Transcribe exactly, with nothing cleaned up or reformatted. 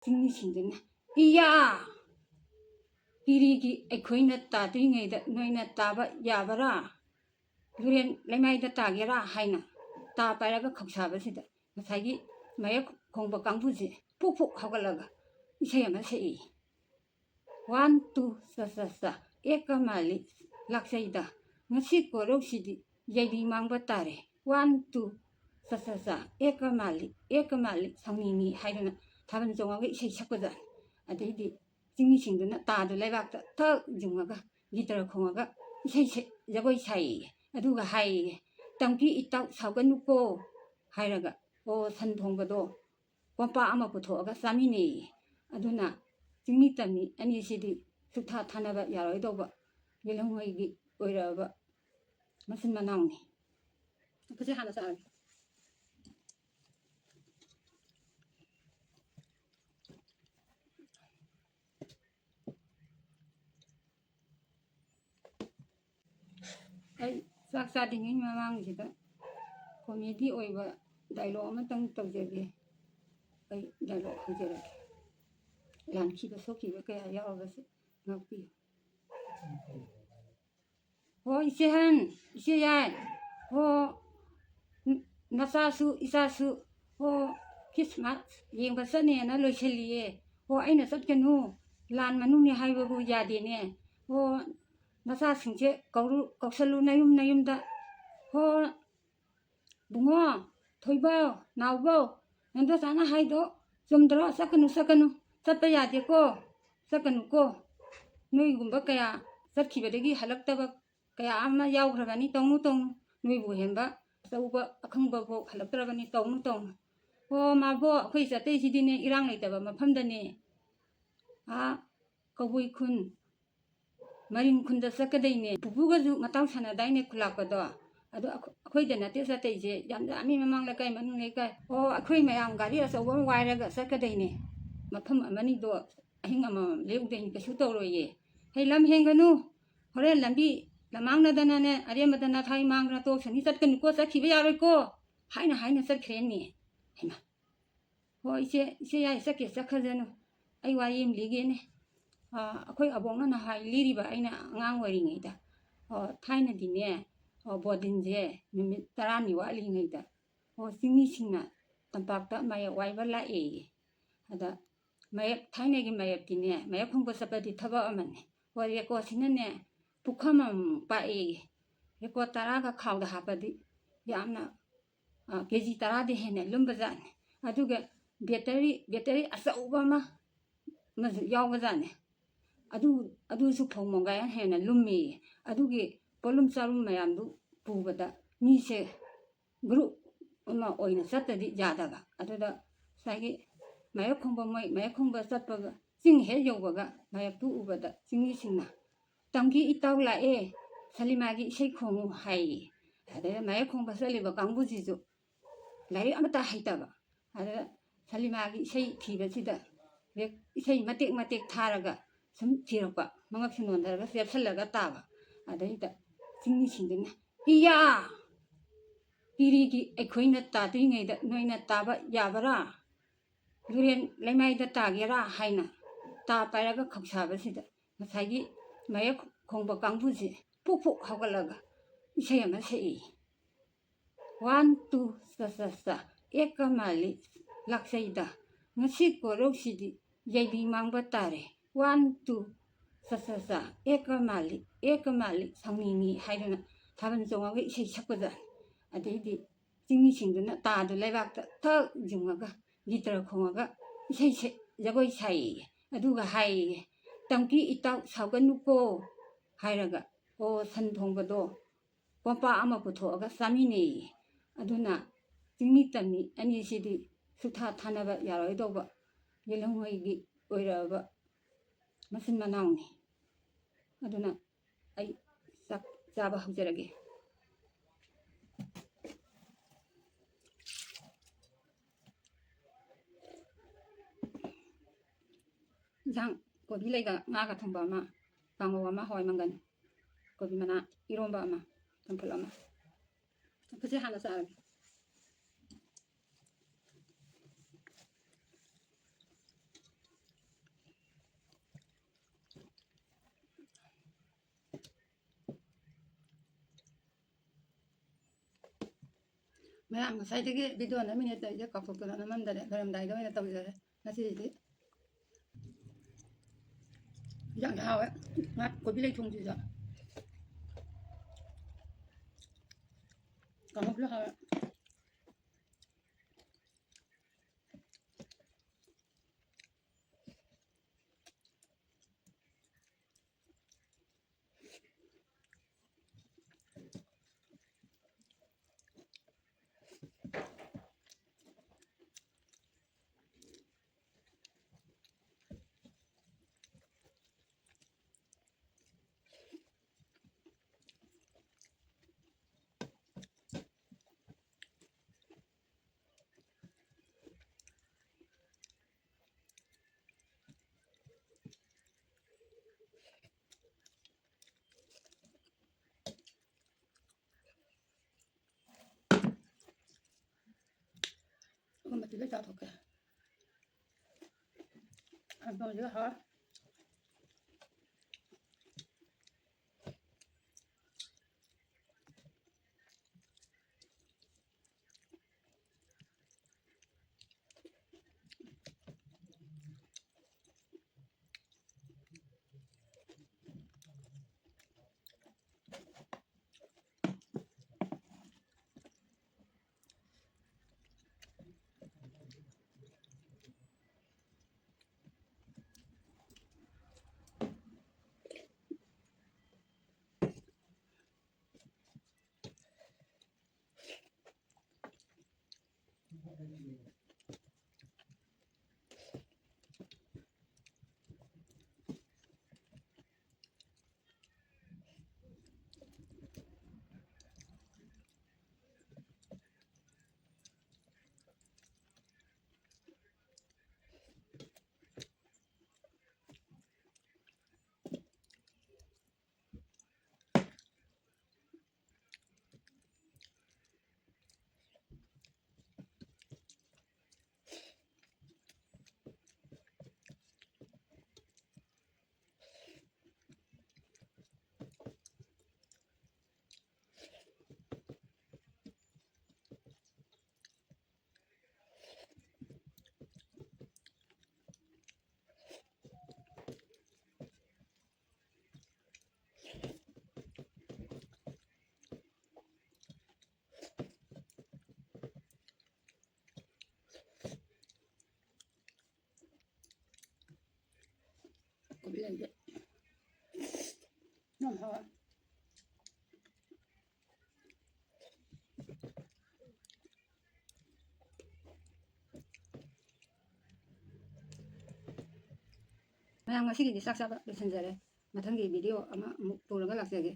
ꯆꯤꯡꯃꯤꯁꯤꯡꯗꯨꯅ, "ꯏꯌꯥ! ꯄꯤꯔꯤꯒꯤ ꯑꯩꯈꯣꯏꯅ ꯇꯥꯗ꯭ꯔꯤꯉꯩꯗ ꯅꯣꯏꯅ ꯇꯥꯕ ꯌꯥꯕꯔꯥ? ꯂꯨꯔꯦꯟ ꯂꯩꯃꯥꯏꯗ ꯇꯥꯒꯦꯔꯥ?" ꯍꯥꯏꯅ ꯇꯥ ꯄꯥꯏꯔꯒ ꯈꯧꯁꯥꯕꯁꯤꯗ ꯉꯁꯥꯏꯒꯤ ꯃꯌꯦꯛ ꯈꯣꯡꯕ ꯀꯥꯡꯕꯨꯁꯦ ꯄꯨꯛ ꯄꯨꯛ ꯍꯧꯒꯠꯂꯒ ꯏꯁꯩ ꯑꯃ ꯁꯛꯏ꯫ "ꯋꯥꯟ, ꯇꯨ, ꯆ, ꯆ, ꯆ, ꯑꯦ ꯀꯃꯥꯂꯤ, ꯂꯥꯛꯆꯩꯗ, ꯉꯁꯤ ꯀꯣꯔꯧꯁꯤꯗꯤ ꯌꯩꯕꯤ ꯃꯥꯡꯕ ꯇꯥꯔꯦ꯫ ꯋꯥꯟ, ꯇꯨ, ꯆ, ꯆ, ꯆ, ꯑꯦ ꯀꯃꯥꯂꯤ, ꯑꯦ ꯀꯃꯥꯂꯤ, ꯁꯥꯎꯅꯤꯡꯉꯤ" ꯍꯥꯏꯗꯅ ꯊꯥꯕꯜ ꯆꯣꯡꯉꯒ ꯏꯁꯩ ꯁꯛꯄꯗ, ꯑꯗꯩꯗꯤ ꯆꯤꯡꯃꯤꯁꯤꯡꯗꯨꯅ ꯇꯥꯗꯨ ꯂꯩꯕꯥꯛꯇ ꯊꯛ ꯌꯨꯡꯉꯒ ꯒꯤꯇꯔ ꯈꯣꯡꯉꯒ ꯏꯁꯩ ꯁꯛ-, ꯖꯒꯣꯏ ꯁꯥꯏꯌꯦ꯫ ꯑꯗꯨꯒ ꯍꯥꯏꯌꯦ, "ꯇꯝꯀꯤ ꯏꯇꯥꯎ ꯁꯥꯎꯒꯅꯨꯀꯣ" ꯍꯥꯏꯔꯒ, ꯑꯣ, ꯁꯟ ꯊꯣꯡꯕꯗꯣ ꯀꯣꯝꯄꯥꯛ ꯑꯃ ꯄꯨꯊꯣꯛꯑꯒ ꯆꯥꯃꯤꯟꯅꯩꯌꯦ꯫ ꯑꯗꯨꯅ ꯆꯤꯡꯃꯤ ꯇꯝꯃꯤ ꯑꯅꯤꯁꯤꯗꯤ ꯁꯨꯛꯊꯥ ꯊꯥꯅꯕ ꯌꯥꯔꯣꯏꯗꯧꯕ ꯌꯦꯜꯍꯧꯉꯩꯒꯤ ꯑꯣꯏꯔꯛꯑꯕ ꯃꯆꯤꯟ ꯃꯅꯥꯎꯅꯤ꯫ ꯐꯖꯩ, ꯍꯥꯟꯅ ꯆꯥꯔꯒꯦ꯫ ꯑꯩ ꯆꯥꯛ ꯆꯥꯗ꯭ꯔꯤꯉꯩ ꯃꯃꯥꯡꯁꯤꯗ ꯀꯣꯃꯦꯗꯤ ꯑꯣꯏꯕ ꯗꯥꯏꯂꯣꯛ ꯑꯃꯇꯪ ꯇꯧꯖꯒꯦ꯫ ꯑꯩ ꯗꯥꯏꯂꯣꯛ ꯍꯧꯖꯔꯒꯦ꯫ ꯂꯥꯟꯈꯤꯕ ꯁꯣꯛꯈꯤꯕ ꯀꯌꯥ ꯌꯥꯎꯔꯕꯁꯨ ꯉꯥꯛꯄꯤꯌꯨ꯫ ꯍꯣ ꯏꯆꯦꯍꯟ, ꯏꯆꯦ ꯌꯥꯏ, ꯍꯣ ꯅꯆꯥꯁꯨ ꯏꯆꯥꯁꯨ, ꯍꯣ ꯈ꯭ꯔꯤꯁꯃꯥꯁ ꯌꯦꯡꯕ ꯆꯠꯅꯦꯅ ꯂꯣꯏꯁꯤꯜꯂꯤꯌꯦ꯫ ꯍꯣ ꯑꯩꯅ ꯆꯠꯀꯅꯨ, ꯂꯥꯟ ꯃꯅꯨꯡꯅꯤ ꯍꯥꯏꯕꯕꯨ ꯌꯥꯗꯦꯅꯦ꯫ ꯍꯣ ꯅꯆꯥꯁꯤꯡꯁꯦ ꯀꯧꯔꯨ-, ꯀꯧꯁꯜꯂꯨ ꯅꯌꯨꯝ ꯅꯌꯨꯝꯗ꯫ ꯍꯣ ꯕꯨꯡꯉꯣ, ꯊꯣꯏꯕꯧ, ꯅꯥꯎꯕꯧ, ꯅꯟꯗꯣꯆꯥꯅ ꯍꯥꯏꯗꯣ ꯆꯨꯝꯗ꯭ꯔꯣ? ꯆꯠꯀꯅꯨ, ꯆꯠꯀꯅꯨ, ꯆꯠꯄ ꯌꯥꯗꯦꯀꯣ, ꯆꯠꯀꯅꯨꯀꯣ꯫ ꯅꯣꯏꯒꯨꯝꯕ ꯀꯌꯥ ꯆꯠꯈꯤꯕꯗꯒꯤ ꯍꯜꯂꯛꯇꯕ ꯀꯌꯥ ꯑꯃ ꯌꯥꯎꯈ꯭ꯔꯕꯅꯤ, ꯇꯧꯅꯨ, ꯇꯧꯅꯨ꯫ ꯅꯣꯏꯕꯨ ꯍꯦꯟꯕ ꯑꯆꯧꯕ ꯑꯈꯪꯕ ꯐꯥꯎ ꯍꯜꯂꯛꯇ꯭ꯔꯕꯅꯤ, ꯇꯧꯅꯨ, ꯇꯧꯅꯨ꯫ ꯑꯣ, ꯃꯥꯕꯣ, ꯑꯩꯈꯣꯏ ꯆꯠꯇꯣꯏꯁꯤꯗꯤꯅꯦ, ꯏꯔꯥꯡ ꯂꯩꯇꯕ ꯃꯐꯝꯗꯅꯦ, ꯑꯥ, ꯀꯕꯨꯏ ꯈꯨꯟ, ꯃꯔꯤꯡ ꯈꯨꯟꯗ ꯆꯠꯀꯗꯣꯏꯅꯦ꯫ ꯄꯨꯄꯨꯒꯁꯨ ꯃꯇꯥꯎ ꯁꯥꯟꯅꯗꯥꯏꯅꯦ ꯈꯨꯂꯥꯛꯄꯗꯣ? ꯑꯗꯣ ꯑꯩꯈꯣ-, ꯑꯩꯈꯣꯏꯗ ꯅꯠꯇꯦ ꯆꯠꯇꯣꯏꯁꯦ, ꯌꯥꯝ ꯌꯥꯝꯃꯤ, ꯃꯃꯥꯡ ꯂꯩꯀꯥꯏ, ꯃꯅꯨꯡ ꯂꯩꯀꯥꯏ꯫ ꯑꯣ, ꯑꯩꯈꯣꯏ ꯃꯌꯥꯝ ꯒꯥꯔꯤ ꯑꯆꯧꯕ ꯑꯃ ꯋꯥꯏꯔꯒ ꯆꯠꯀꯗꯣꯏꯅꯦ꯫ ꯃꯐꯝ ꯑꯃꯅꯤꯗꯣ ꯑꯍꯤꯡ ꯑꯃꯃꯝ ꯂꯦꯛꯎꯗꯣꯏꯅꯤ, ꯀꯩꯁꯨ ꯇꯧꯔꯣꯏꯌꯦ꯫ ꯍꯩ, ꯂꯝ ꯍꯦꯟꯒꯅꯨ, ꯍꯣꯔꯦꯟ ꯂꯝꯕꯤ ꯂꯃꯥꯡꯅꯗꯅꯅꯦ, ꯑꯔꯦꯝꯕꯗ ꯅꯊꯥꯏ ꯃꯥꯡꯗꯅ ꯇꯣꯛꯁꯅꯤ, ꯆꯠꯀꯅꯨꯀꯣ, ꯆꯠꯈꯤꯕ ꯌꯥꯔꯣꯏꯀꯣ ꯍꯥꯏꯅ ꯍꯥꯏꯅ ꯆꯠꯈ꯭ꯔꯦꯅꯦ꯫ ꯍꯩꯃꯥ! ꯍꯣꯏ, ꯏꯆꯦ, ꯏꯆꯦ ꯌꯥꯏ, ꯆꯠꯀꯦ ꯆꯠꯈ꯭ꯔꯖꯅꯨ꯫ ꯑꯩ ꯋꯥꯔꯤ ꯑꯃ ꯂꯤꯒꯦꯅꯦ꯫ ꯑꯥ, ꯑꯩꯈꯣꯏ ꯑꯕꯣꯛꯅ ꯅꯍꯥꯟ ꯂꯤꯔꯤꯕ, ꯑꯩꯅ ꯑꯉꯥꯡ ꯑꯣꯏꯔꯤꯉꯩꯗ, ꯑꯥ, ꯊꯥꯏꯅꯗꯤꯅꯦ, ꯑꯥ, ꯕꯣꯔꯗꯤꯡꯁꯦ ꯅꯨꯃꯤꯠ ꯇꯔꯥꯅꯤ ꯋꯥꯠꯂꯤꯉꯩꯗ, ꯑꯣ, ꯆꯤꯡꯃꯤꯁꯤꯡꯅ ꯇꯝꯄꯥꯛꯇ ꯃꯥꯌꯦꯞ ꯋꯥꯏꯕ ꯂꯥꯛꯑꯦꯌꯦ꯫ ꯑꯗ ꯃꯥꯌꯦꯞ, ꯊꯥꯏꯅꯒꯤ ꯃꯥꯌꯦꯞꯇꯤꯅꯦ, ꯃꯥꯌꯦꯞ ꯈꯣꯡꯕ ꯆꯠꯄꯗꯤ ꯊꯕꯛ ꯑꯃꯅꯤ꯫ ꯍꯣꯏ, ꯔꯦꯀꯣꯔꯠꯁꯤꯅꯅꯦ, ꯄꯨꯈꯝ ꯑꯃꯃꯨꯛ ꯄꯥꯛꯑꯦꯌꯦ꯫ ꯔꯦꯀꯣꯔꯠ ꯇꯔꯥꯒ ꯈꯥꯎꯗ ꯍꯥꯞꯄꯗꯤ ꯌꯥꯝꯅ, ꯑ, ꯀꯦ ꯖꯤ ꯇꯔꯥꯗꯤ ꯍꯦꯟꯅ ꯂꯨꯝꯕꯖꯥꯠꯅꯤ꯫ ꯑꯗꯨꯒ ꯕꯦꯇꯔꯤ, ꯕꯦꯇꯔꯤ ꯑꯆꯧꯕ ꯑꯃ, ꯑꯃꯁꯨ ꯌꯥꯎꯕꯖꯥꯠꯅꯤ꯫ ꯑꯗꯨ, ꯑꯗꯨꯁꯨ ꯐꯧ ꯃꯣꯡꯒꯥꯏ ꯍꯦꯟꯅ ꯂꯨꯝꯃꯦꯌꯦ꯫ ꯑꯗꯨꯒꯤ ꯄꯣꯠꯂꯨꯝ ꯆꯥꯔꯨꯝ ꯃꯌꯥꯝꯗꯨ ꯄꯨꯕꯗ ꯃꯤꯁꯦ ꯒ꯭ꯔꯨꯞ ꯑꯃ ꯑꯣꯏꯅ ꯆꯠꯇꯗꯤ ꯌꯥꯗꯕ꯫ ꯑꯗꯨꯗ ꯉꯁꯥꯏꯒꯤ ꯃꯥꯌꯦꯞ ꯈꯣꯡꯕ, ꯃꯣꯏ ꯃꯥꯌꯦꯞ ꯈꯣꯡꯕ ꯆꯠꯄꯒ, ꯆꯤꯡ ꯍꯦꯛ ꯌꯧꯕꯒ ꯃꯥꯌꯦꯞꯇꯨ ꯎꯕꯗ ꯆꯤꯡꯃꯤꯁꯤꯡꯅ, "ꯇꯝꯒꯤ ꯏꯇꯥꯎ ꯂꯥꯛꯑꯦ, ꯁꯂꯤꯃꯥꯒꯤ ꯏꯁꯩ ꯈꯣꯡꯉꯨ" ꯍꯥꯏꯌꯦ꯫ ꯑꯗꯩꯗ ꯃꯥꯌꯦꯞ ꯈꯣꯡꯕ ꯆꯠꯂꯤꯕ ꯀꯥꯡꯕꯨꯁꯤꯁꯨ ꯂꯥꯏꯔꯤꯛ ꯑꯃꯠꯇ ꯍꯩꯇꯕ꯫ ꯑꯗꯨꯗ ꯁꯂꯤꯃꯥꯒꯤ ꯏꯁꯩ ꯊꯤꯕꯁꯤꯗ ꯍꯦꯛ ꯏꯁꯩ ꯃꯇꯦꯛ ꯃꯇꯦꯛ ꯊꯥꯔꯒ ꯁꯨꯝ ꯊꯤꯔꯛꯄ, ꯃꯉꯛꯁꯦ ꯅꯣꯟꯊꯔꯒ ꯆꯦꯞꯁꯤꯜꯂꯒ ꯇꯥꯕ꯫ ꯑꯗꯩꯗ ꯆꯤꯡꯃꯤꯁꯤꯡꯗꯨꯅ, "ꯏꯌꯥ! ꯄꯤꯔꯤꯒꯤ ꯑꯩꯈꯣꯏꯅ ꯇꯥꯗ꯭ꯔꯤꯉꯩꯗ ꯅꯣꯏꯅ ꯇꯥꯕ ꯌꯥꯕꯔꯥ? ꯂꯨꯔꯦꯟ ꯂꯩꯃꯥꯏꯗ ꯇꯥꯒꯦꯔꯥ?" ꯍꯥꯏꯅ ꯇꯥ ꯄꯥꯏꯔꯒ ꯈꯧꯁꯥꯕꯁꯤꯗ ꯉꯁꯥꯏꯒꯤ ꯃꯥꯌꯦꯞ ꯈꯣꯡꯕ ꯀꯥꯡꯕꯨꯁꯦ ꯄꯨꯛ ꯄꯨꯛ ꯍꯧꯒꯠꯂꯒ ꯏꯁꯩ ꯑꯃ ꯁꯛꯏ꯫ "ꯋꯥꯟ ꯇꯨ ꯆ ꯆ ꯆ, ꯑꯦꯛꯀ ꯃꯥꯜꯂꯤ ꯂꯥꯛꯆꯩꯗ, ꯉꯁꯤ ꯀꯣꯔꯧꯁꯤꯗꯤ ꯌꯥꯏꯕꯤ ꯃꯥꯡꯕ ꯇꯥꯔꯦ꯫ ꯋꯥꯟ ꯇꯨ ꯆ ꯆ ꯆ, ꯑꯦꯛꯀ ꯃꯥꯜꯂꯤ, ꯑꯦꯛꯀ ꯃꯥꯜꯂꯤ ꯁꯥꯎꯅꯤꯡꯉꯤ" ꯍꯥꯏꯗꯅ ꯊꯥꯕꯜ ꯆꯣꯡꯉꯒ ꯏꯁꯩ ꯁꯛꯄꯗ, ꯑꯗꯩꯗꯤ ꯆꯤꯡꯃꯤꯁꯤꯡꯗꯨꯅ ꯇꯥꯗꯨ ꯂꯩꯕꯥꯛꯇ ꯊꯛ ꯌꯨꯡꯉꯒ ꯒꯤꯇꯔ ꯈꯣꯡꯉꯒ ꯏꯁꯩ ꯁꯛ-, ꯖꯒꯣꯏ ꯁꯥꯏꯌꯦ꯫ ꯑꯗꯨꯒ ꯍꯥꯏꯌꯦ, "ꯇꯝꯀꯤ ꯏꯇꯥꯎ ꯁꯥꯎꯒꯅꯨꯀꯣ" ꯍꯥꯏꯔꯒ, ꯑꯣ, ꯁꯟ ꯊꯣꯡꯕꯗꯣ ꯀꯣꯝꯄꯥꯛ ꯑꯃ ꯄꯨꯊꯣꯛꯑꯒ ꯆꯥꯃꯤꯟꯅꯩꯌꯦ꯫ ꯑꯗꯨꯅ ꯆꯤꯡꯃꯤ ꯇꯝꯃꯤ ꯑꯅꯤꯁꯤꯗꯤ ꯁꯨꯛꯊꯥ ꯊꯥꯅꯕ ꯌꯥꯔꯣꯏꯗꯧꯕ ꯌꯦꯜꯍꯧꯉꯩꯒꯤ ꯑꯣꯏꯔꯛꯑꯕ ꯃꯆꯤꯟ ꯃꯅꯥꯎꯅꯤ꯫ ꯑꯗꯨꯅ ꯑꯩ ꯆꯥꯛ ꯆꯥꯕ ꯍꯧꯖꯔꯒꯦ꯫ ꯏꯟꯁꯥꯡ ꯀꯣꯕꯤ ꯂꯩꯒ ꯉꯥꯒ ꯊꯣꯡꯕ ꯑꯃ, ꯀꯥꯡꯉꯧ ꯑꯃ, ꯍꯋꯥꯏ ꯃꯪꯒꯟ, ꯀꯣꯕꯤ ꯃꯅꯥ, ꯏꯔꯣꯝꯕ ꯑꯃ, ꯆꯝꯐꯨꯠ ꯑꯃ꯫ ꯆꯝꯐꯨꯠꯁꯦ ꯍꯥꯟꯅ ꯆꯥꯔꯒꯦ꯫ ꯃꯌꯥꯝ ꯉꯁꯥꯏꯗꯒꯤ video ꯅꯝꯃꯤꯅꯦ ꯇꯧꯔꯤꯁꯦ, ꯀꯥꯎꯊꯣꯛꯇꯅ ꯅꯝꯃꯝꯗꯔꯦ꯫ ꯂꯣꯏꯔꯝꯗꯥꯏꯗ ꯑꯣꯏꯅ ꯇꯧꯖꯔꯦ ꯉꯁꯤꯗꯤ꯫ ꯌꯥꯝ ꯍꯥꯎꯋꯦ꯫ ꯉꯥ ꯀꯣꯕꯤ ꯂꯩ ꯊꯣꯡꯁꯤꯁꯨ꯫ ꯀꯥꯡꯍꯧꯁꯨ ꯍꯥꯎꯋꯦ꯫ ꯑꯗꯨꯒꯨꯝꯕꯗꯨꯗ ꯆꯥꯊꯣꯛꯀꯦ꯫ ꯑꯗꯨꯝꯁꯨ ꯍꯥꯎꯋꯦ꯫ ꯂꯩꯒꯦ꯫ ꯌꯥꯝ ꯍꯥꯎꯋꯦ꯫ ꯃꯌꯥꯝ, ꯉꯁꯤꯒꯤꯗꯤ ꯆꯥꯛ ꯆꯥꯕ ꯂꯣꯏꯁꯤꯟꯖꯔꯦ꯫ ꯃꯊꯪꯒꯤ video ꯑꯃ ꯑꯃꯨꯛ ꯄꯨꯔꯒ ꯂꯥꯛꯆꯒꯦ꯫